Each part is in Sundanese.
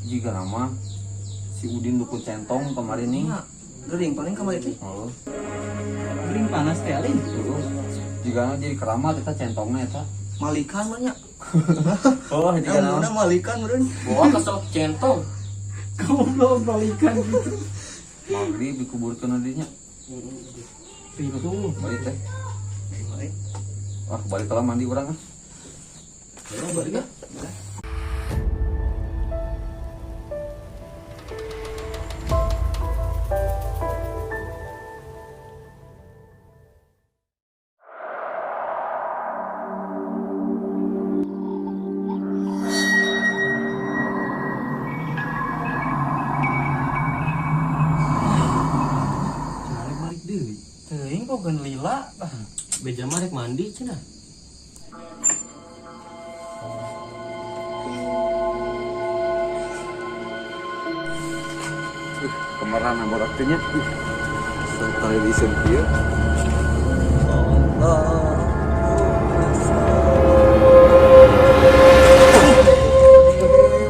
Jika nama si Udin dukun centong kemarin nih. Nya, gering paling kamari teh. Oh, Gering panas teh alin. terus jika jadi keramat eta centongnya eta. Malikan mah nya. Oh, jika Yang nama malikan meureun. Bawa kesel centong. Goblok balikan gitu. Maghrib dikuburkeun dinya. Ribu. Balik teh. Wah, balik lah mandi urang ah. Ya, balik ah. Balik balik deui. Teuing bogan lila. Beja mah rek mandi cenah. Kemarin borak teh nya. Sekali di kieu.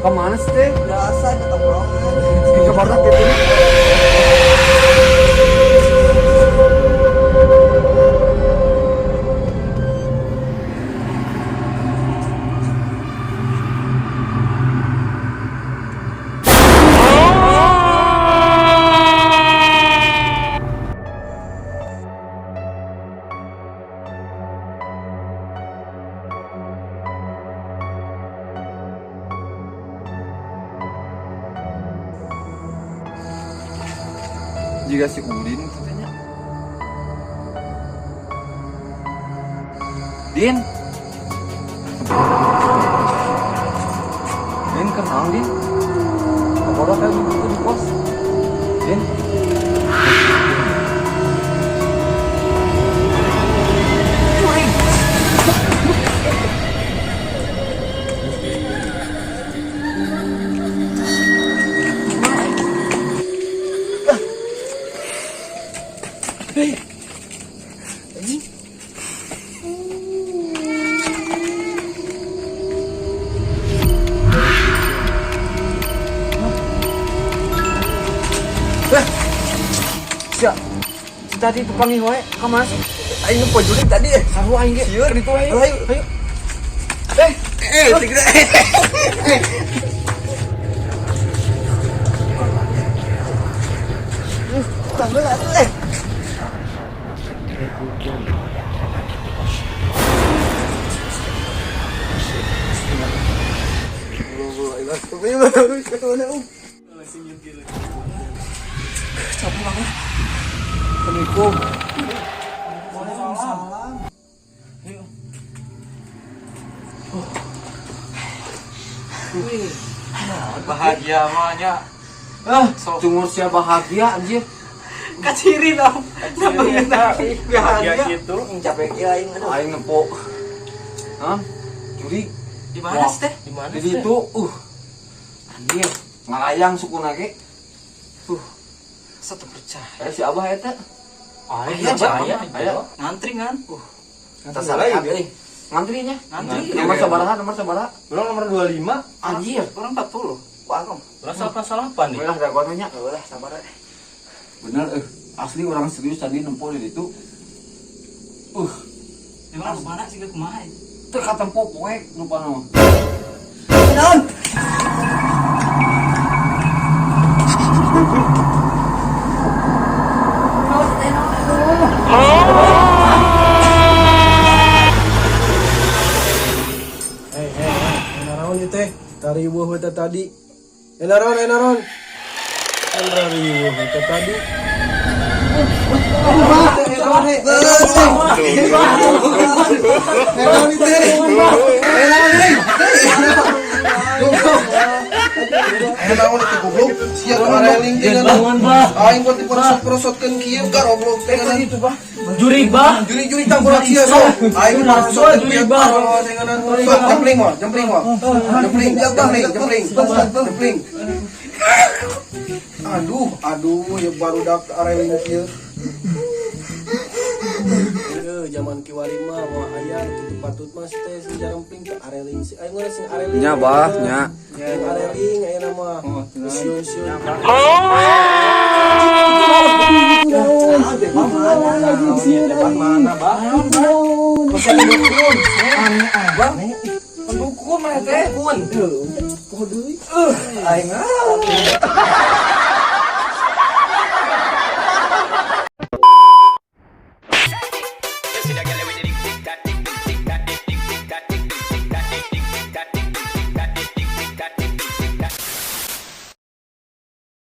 Kemana sih teh? Biasa ketongkrongan. Kemana gitu? Jika si Udin itu tanya. Din. Din kenal Din. Keboro kayak gitu di pos. Din. Sia. Si tadi pepanggih wae, ka mana sih? Aing nempo jurig tadi. Sarua aing ge. Sieun. Keur ditu ayo. Ayo. Ayo. Segera. Tanggal atuh eh. Capek banget. Assalamualaikum. Waalaikumsalam. Bahagia mah nya. Ah, cungur sia bahagia anjir. Kaciri dong. Bahagia gitu. Capek kieu aing aduh. Aing nempo. Hah? Jurig. Di mana sih teh? Di mana Di situ, anjir, ngalayang sukuna ge. Satu percaya. Eh si Abah eta. Aya, Aya, aya, aya. Ngantri kan? Tersalah euy. Ngantrinya. Ngantri. Nomor sabaraha, nomor sabaraha? Urang nomor 25. Anjir. Orang 40. Wah, kom. Urang salapan-salapan nih. Ulah da gua nanya. Ulah sabar eh. Bener asli orang serius tadi nempo di situ. Emang lu mana sih kumaha? Teu katempo poek lupa nama. Naon? Hei, hei, hei, naraon ieu teh? Tariweuh we teh tadi. Naron, naron. Tariweuh we teh tadi. Naon teh? Naon teh? Naon teh? Naon itu goblok? Sia kareling teh Aing buat diperosot-perosotkeun kieu garoblok teh Itu bah. Jurig bah. Juri-juri tanggurak sia sok. Aing diperosotkeun kieu garoblok teh Sok jempling mah, jempling mah. Jempling, jempling, jempling. Jempling. Aduh, aduh, ya barudak areling kieu. Zaman kiwari mah moal aya kitu, patut mah si teh sing jarempling teh areling si aing mah sing areling. Nya, Bah, nya. Sing areling ayeuna mah. Sieun-sieun. Mana, Bah? Aneh-aneh. Dukun mana teh? Dukun. Poho deui. Aing ah. You see that girl with